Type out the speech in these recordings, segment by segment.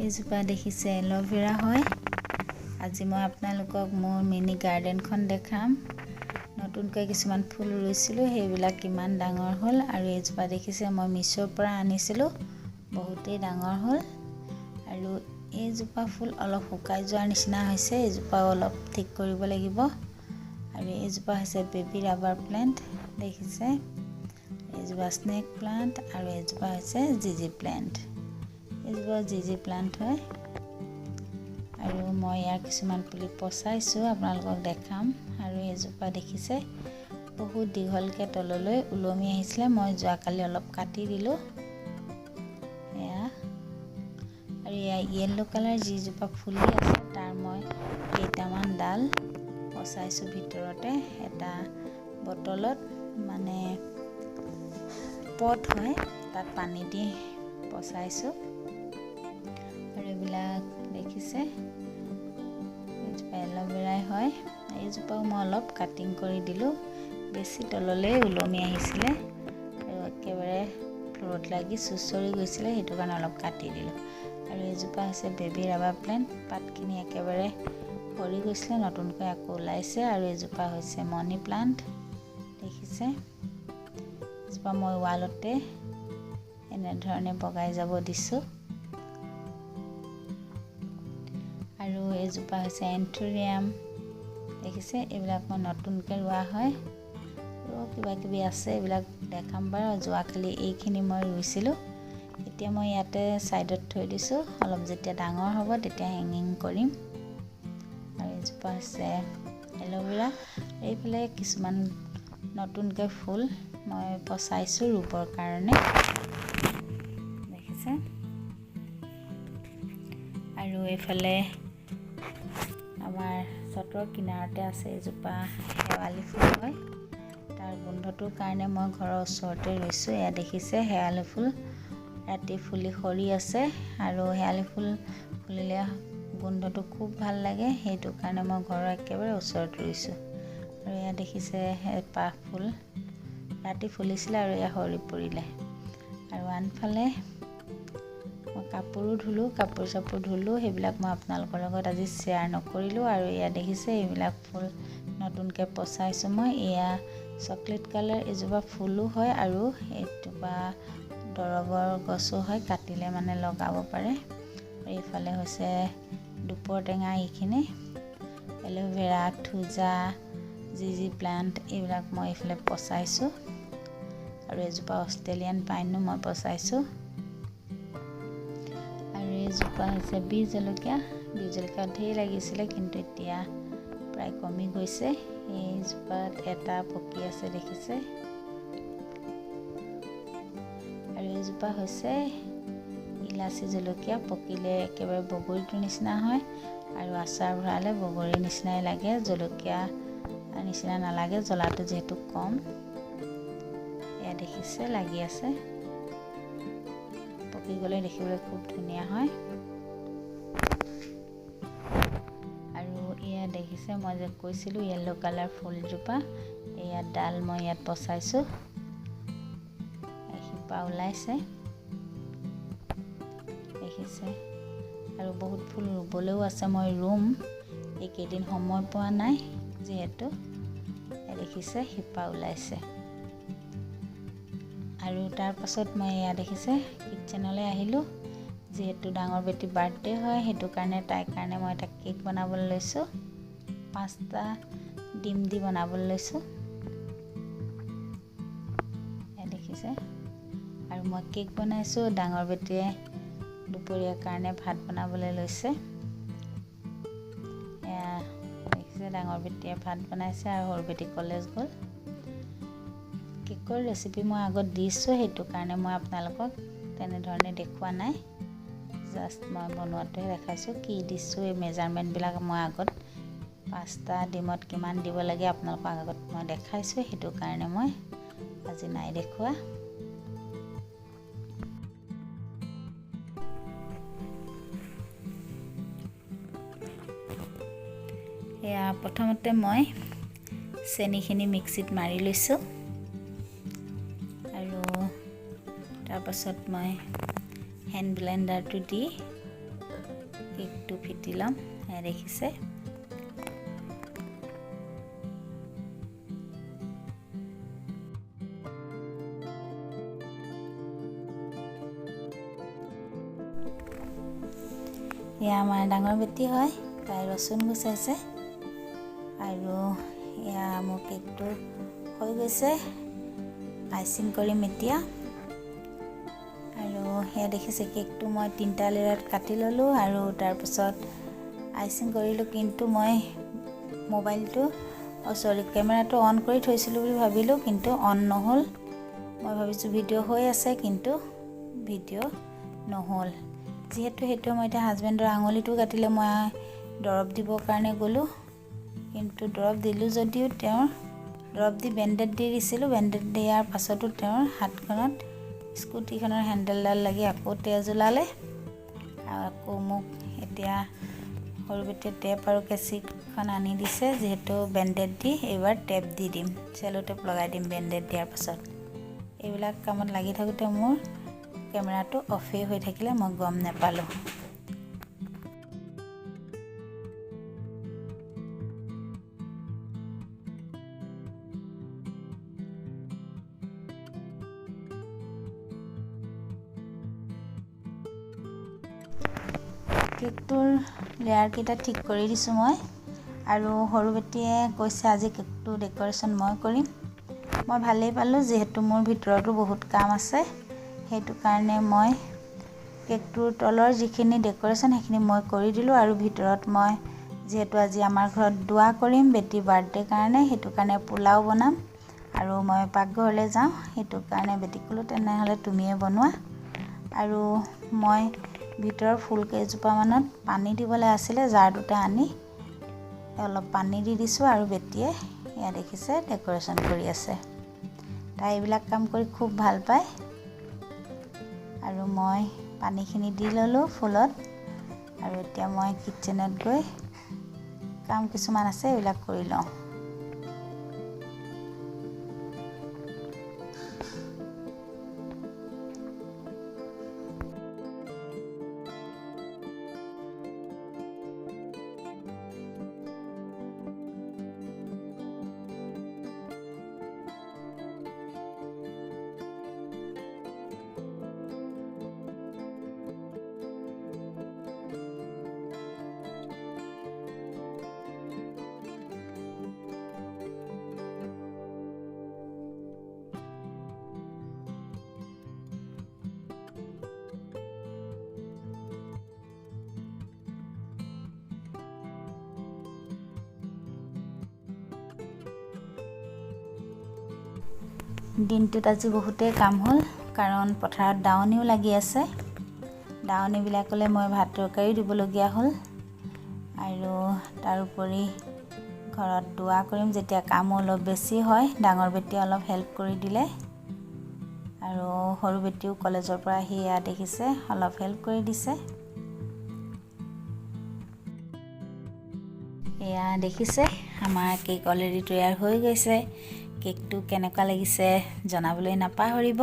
এইজোপা দেখিছে এল'ভেৰা হয়। আজি মই আপোনালোকক মোৰ মিনি গাৰ্ডেনখন দেখাম। নতুনকৈ কিছুমান ফুল ৰুইছিলোঁ, সেইবিলাক কিমান ডাঙৰ হ'ল। আৰু এইজোপা দেখিছে মই মিছ'ৰ পৰা আনিছিলোঁ, বহুতেই ডাঙৰ হ'ল। আৰু এইজোপা ফুল অলপ শুকাই যোৱাৰ নিচিনা হৈছে, এইজোপাও অলপ ঠিক কৰিব লাগিব। আৰু এইজোপা হৈছে বেবী ৰাবাৰ প্লেণ্ট, দেখিছে। এইজোপা স্নেক প্লাণ্ট আৰু এইজোপা হৈছে জিজি প্লেণ্ট। এইজোপা জিজি প্লাণ্ট হয়। আৰু মই ইয়াৰ কিছুমান পুলি পচাইছোঁ, আপোনালোকক দেখাম। আৰু এইজোপা দেখিছে বহুত দীঘলকৈ তললৈ ওলমি আহিছিলে, মই যোৱাকালি অলপ কাটি দিলোঁ এয়া। আৰু এয়া য়েল্ল' কালাৰ যিজোপা ফুলি আছে, তাৰ মই কেইটামান ডাল পচাইছোঁ ভিতৰতে এটা বটলত, মানে পট হয়, তাত পানী দি পচাইছোঁ। আৰু এইবিলাক দেখিছে এইজোপা এল'ভেৰাই হয়। এইজোপাও মই অলপ কাটিং কৰি দিলোঁ, বেছি তললৈ ওলমি আহিছিলে আৰু একেবাৰে ফ্ল'ৰত লাগি চুঁচৰি গৈছিলে, সেইটো কাৰণে অলপ কাটি দিলোঁ। আৰু এইজোপা হৈছে বেবী ৰাবাৰ প্লেণ্ট, পাতখিনি একেবাৰে সৰি গৈছিলে, নতুনকৈ আকৌ ওলাইছে। আৰু এইজোপা হৈছে মানি প্লাণ্ট, দেখিছে। এজোপা মই ৱালতে এনেধৰণে বগাই যাব দিছোঁ। আৰু এইজোপা হৈছে এন্থুৰিয়াম, দেখিছে। এইবিলাক মই নতুনকৈ ৰোৱা হয়। আৰু কিবা কিবি আছে, এইবিলাক দেখাম বাৰু। যোৱাকালি এইখিনি মই ৰুইছিলোঁ, এতিয়া মই ইয়াতে ছাইডত থৈ দিছোঁ। অলপ যেতিয়া ডাঙৰ হ'ব তেতিয়া হেঙিং কৰিম। আৰু এইজোপা হৈছে এল'ভেৰা। এইফালে কিছুমান নতুনকৈ ফুল মই পচাইছোঁ ৰুবৰ কাৰণে, দেখিছে। আৰু এইফালে আমাৰ চতৰ কিনাৰতে আছে এজোপা শেৱালি ফুল হয়। তাৰ গোন্ধটোৰ কাৰণে মই ঘৰৰ ওচৰতে ৰুইছোঁ। এয়া দেখিছে শেৱালি ফুল ৰাতি ফুলি সৰি আছে। আৰু শেৱালি ফুল ফুলিলে গোন্ধটো খুব ভাল লাগে, সেইটো কাৰণে মই ঘৰৰ একেবাৰে ওচৰত ৰুইছোঁ। আৰু এয়া দেখিছে এপাহ ফুল ৰাতি ফুলিছিলে আৰু এয়া সৰি পৰিলে। আৰু আনফালে মই কাপোৰো ধুলোঁ, কাপোৰ চাপোৰ ধুলোঁ, সেইবিলাক মই আপোনালোকৰ লগত আজি শ্বেয়াৰ নকৰিলোঁ। আৰু এয়া দেখিছে এইবিলাক ফুল নতুনকৈ পচাইছোঁ মই। এয়া চকলেট কালাৰ এজোপা ফুলো হয় আৰু এইজোপা দৰৱৰ গছো হয়, কাটিলে মানে লগাব পাৰে। আৰু এইফালে হৈছে দুপৰ টেঙা, এইখিনি এল'ভেৰা, থুজা, জিজি প্লাণ্ট, এইবিলাক মই এইফালে পচাইছোঁ। আৰু এজোপা অষ্ট্ৰেলিয়ান পাইনো মই পচাইছোঁ। আৰু এইজোপা হৈছে বি জলকীয়া। বি জলকীয়া ঢেৰ লাগিছিলে, কিন্তু এতিয়া প্ৰায় কমি গৈছে। এইজোপাত এটা পকি আছে, দেখিছে। আৰু এইজোপা হৈছে ইলাচি জলকীয়া, পকিলে একেবাৰে বগৰীটোৰ নিচিনা হয় আৰু আচাৰ ভৰালে বগৰীৰ নিচিনাই লাগে, জলকীয়া নিচিনা নালাগে, জ্বলাটো যিহেতু কম। এয়া দেখিছে লাগি আছে, পকি গ'লে দেখিবলৈ খুব ধুনীয়া হয়। আৰু এয়া দেখিছে মই যে কৈছিলোঁ য়েল্ল' কালাৰ ফুলজোপা, এয়া ডাল মই ইয়াত পচাইছোঁ, শিপা ওলাইছে, দেখিছে। আৰু বহুত ফুল ৰুবলৈও আছে, মই ৰুম, এইকেইদিন সময় পোৱা নাই যিহেতু। দেখিছে শিপা ওলাইছে। আৰু তাৰপাছত মই এয়া দেখিছে কিটচেনলৈ আহিলোঁ। যিহেতু ডাঙৰ বেটীৰ বাৰ্থডে হয়, সেইটো কাৰণে তাইৰ কাৰণে মই এটা কেক বনাবলৈ লৈছোঁ। 5টা ডিম দি বনাবলৈ লৈছোঁ, এয়া দেখিছে। আৰু মই কেক বনাইছোঁ, ডাঙৰ বেটীয়ে দুপৰীয়াৰ কাৰণে ভাত বনাবলৈ লৈছে। এয়া দেখিছে ডাঙৰ বেটীয়ে ভাত বনাইছে আৰু সৰু বেটী কলেজ গ'ল। কেকৰ ৰেচিপি মই আগত দিছোঁ, সেইটো কাৰণে মই আপোনালোকক তেনেধৰণে দেখুওৱা নাই, জাষ্ট মই বনোৱাটোহে দেখাইছোঁ। কি দিছোঁ এই মেজাৰমেণ্টবিলাক মই আগত 5টা ডিমত কিমান দিব লাগে আপোনালোকক আগত মই দেখাইছোঁ, সেইটো কাৰণে মই আজি নাই দেখুওৱা। এয়া প্ৰথমতে মই চেনিখিনি মিক্সিত মাৰি লৈছোঁ। আৰু তাৰপাছত মই হেণ্ড ব্লেণ্ডাৰটো দি কেকটো ফিটি ল'ম। এয়া দেখিছে, এয়া আমাৰ ডাঙৰ বেটী হয়, তাই ৰচুন গুচাইছে। আৰু এয়া মোৰ কেকটো হৈ গৈছে, আইচিং কৰিম এতিয়া। আৰু সেয়া দেখিছে, কেকটো মই 3টা লেয়াৰত কাটি ল'লোঁ আৰু তাৰপিছত আইচিং কৰিলোঁ। কিন্তু মই মোবাইলটো, অ' চৰি, কেমেৰাটো অন কৰি থৈছিলোঁ বুলি ভাবিলোঁ, কিন্তু অন নহ'ল। মই ভাবিছোঁ ভিডিঅ' হৈ আছে, কিন্তু ভিডিঅ' নহ'ল। যিহেতু সেইটো মই এতিয়া হাজবেণ্ডৰ আঙুলিটো কাটিলে, মই দৰৱ দিবৰ কাৰণে গ'লোঁ। কিন্তু দৰৱ দিলোঁ যদিও তেওঁৰ দৰৱ দি বেণ্ডেড দি দিছিলোঁ। বেণ্ডেড দিয়াৰ পাছতো তেওঁৰ হাতখনত স্কুটিখনৰ হেণ্ডেলডাল লাগি আকৌ তেজ ওলালে। আৰু আকৌ মোক এতিয়া সৰু বেটীয়ে টেপ আৰু কেঁচিখন আনি দিছে, যিহেতু বেণ্ডেড দি এইবাৰ টেপ দি দিম, চেলো টেপ লগাই দিম বেণ্ডেড দিয়াৰ পাছত। এইবিলাক কামত লাগি থাকোঁতে মোৰ কেমেৰাটো অফেই হৈ থাকিলে, মই গম নাপালোঁ। কেকটোৰ লেয়াৰকেইটা ঠিক কৰি দিছোঁ মই। আৰু সৰু বেটীয়ে কৈছে আজি কেকটো ডেক'ৰেশ্যন মই কৰিম। মই ভালেই পালোঁ, যিহেতু মোৰ ভিতৰতো বহুত কাম আছে। সেইটো কাৰণে মই কেকটোৰ তলৰ যিখিনি ডেক'ৰেশ্যন সেইখিনি মই কৰি দিলোঁ। আৰু ভিতৰত মই যিহেতু আজি আমাৰ ঘৰত দোৱা কৰিম বেটীৰ বাৰ্থডে কাৰণে, সেইটো কাৰণে পোলাও বনাম আৰু মই পাকঘৰলৈ যাওঁ। সেইটো কাৰণে বেটীক ক'লোঁ তেনেহ'লে তুমিয়ে বনোৱা। আৰু মই ভিতৰৰ ফুল কেইজোপামানত পানী দিবলৈ আছিলে, জাৰ দুটা আনি অলপ পানী দি দিছোঁ। আৰু বেটীয়ে এয়া দেখিছে ডেক'ৰেশ্যন কৰি আছে। তাই এইবিলাক কাম কৰি খুব ভাল পায়। আৰু মই পানীখিনি দি ল'লোঁ ফুলত। আৰু এতিয়া মই কিটচেনত গৈ কাম কিছুমান আছে এইবিলাক কৰি লওঁ। দিনটোত আজি বহুতেই কাম হ'ল, কাৰণ পথাৰত দাৱনীও লাগি আছে। দাৱনীবিলাকলৈ মই ভাত তৰকাৰীও দিবলগীয়া হ'ল। আৰু তাৰোপৰি ঘৰত দোৱা কৰিম যেতিয়া কামো অলপ বেছি হয়, ডাঙৰ বেটীয়ে অলপ হেল্প কৰি দিলে। আৰু সৰু বেটীও কলেজৰ পৰা আহি এয়া দেখিছে অলপ হেল্প কৰি দিছে। এয়া দেখিছে আমাৰ কেক অলৰেডি তৈয়াৰ হৈ গৈছে। কেকটো কেনেকুৱা লাগিছে জনাবলৈ নাপাহৰিব।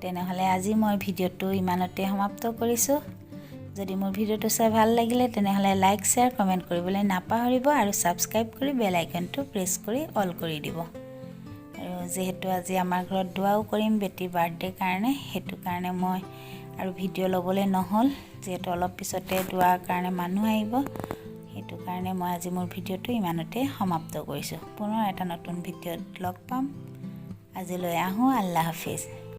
তেনেহ'লে আজি মই ভিডিঅ'টো ইমানতে সমাপ্ত কৰিছোঁ। যদি মোৰ ভিডিঅ'টো চাই ভাল লাগিলে তেনেহ'লে লাইক, শ্বেয়াৰ, কমেণ্ট কৰিবলৈ নাপাহৰিব আৰু ছাবস্ক্ৰাইব কৰি বেল আইকনটো প্ৰেছ কৰি অল কৰি দিব। আৰু যিহেতু আজি আমাৰ ঘৰত দোৱাও কৰিম বেটীৰ বাৰ্থডে কাৰণে, সেইটো কাৰণে মই আৰু ভিডিঅ' ল'বলৈ নহ'ল, যিহেতু অলপ পিছতে দোৱাৰ কাৰণে মানুহ আহিব। সেইটো কাৰণে মই আজি মোৰ ভিডিঅ'টো ইমানতে সমাপ্ত কৰিছোঁ। পুনৰ এটা নতুন ভিডিঅ'ত লগ পাম। আজিলৈ আহোঁ। আল্লাহ হাফিজ।